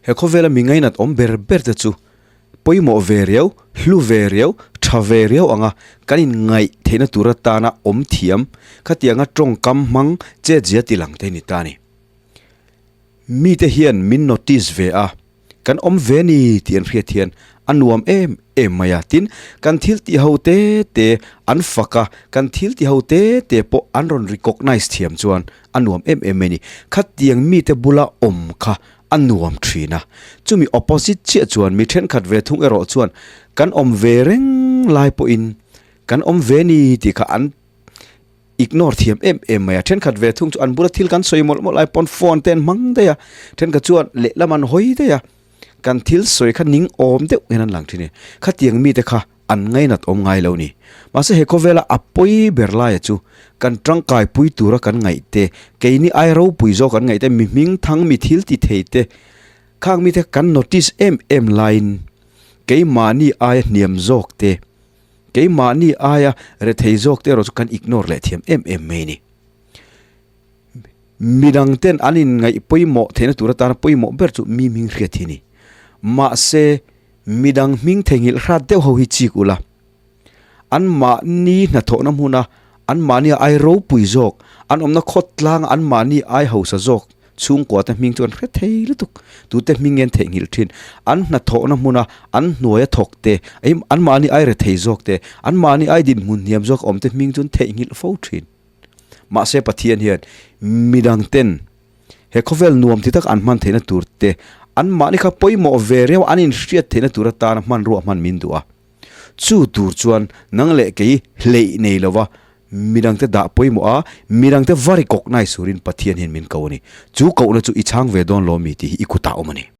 He khawvela mi ngainat awm ber ber te chu pawimawh ve riau, hlu ve riau, tha ve riau anga kan inngaih theihna tur atana awm thiam khatianga tawngkam hmang chetzia ti lang te ni ta a ni. Mite hian min notice ve a, kan awm ve ni tih an hriat hian a nuam em em mai a. Tin, kan thil tih ho te te an fak a, kan thil tih ho te te pawh an rawn recognize thiam chuan a nuam em em mai a ni. Khatiang mite bula awm kha a nuam thin a. Chumi opposite chiah chuan mi thenkhat ve thung erawh chuan kan awm ve reng lai pawhin kan awm ve ni tih kha an ignore thiam em em mai a. Thenkhat ve thung chu an bula thil kan sawi mawlh mawlh lai pawn phone te an hmang daih a, thenkhat chuan lehlam an hawi daih a, kan thil sawi kha ning awm deuh hian an lang thin a ni. Khatiang mite kha an ngainat awm ngai lo ni. Mahse he khawvela a pawi ber laia chu kan tangkai pui tura kan ngaih te, keini ai ropui zawk kan ngaih te, mi hming thang mi thil ti thei te, khang mite kan notice em em laiin keimahni aia hniam zawk te, keimahni aia rethei zawk te erawh chu kan ignore leh thiam em em mai a ni. Midang ten an inngaih pawimawh theihna tur atana pawimawh ber chu mi hming hriat hi a ni. Mahse Midang hming theihnghilh hrat deuh ho hi chik ula, anmahni hnathawhna hmuna anmahni ai ropui zawk, an awmna khawt tlanga anmahni ai hausa zawk chhungkua te hming chu an hre thei lutuk. Tute hming nge an theihnghilh thin? An hnathawhna hmuna an hnuaia thawk te, anmahni ai rethei zawk te, anmahni ai dinhmun hniam zawk awm te hming chu an theihnghilh fo thin. Mahse Pathian hian midang ten He khawvel nuam ti tak an hman theihna tur te, anmahni kha pawimawh ve reuh an inhriat theihna tur atana hmanrua hman min duh a. Chu tur chuan nang leh kei hleih nei lova midangte dah pawimawh a, midangte va recognize turin Pathian hian min ko a ni. Chu kohna chu i chhang ve dawn lo mi tih hi i kutah awm a ni.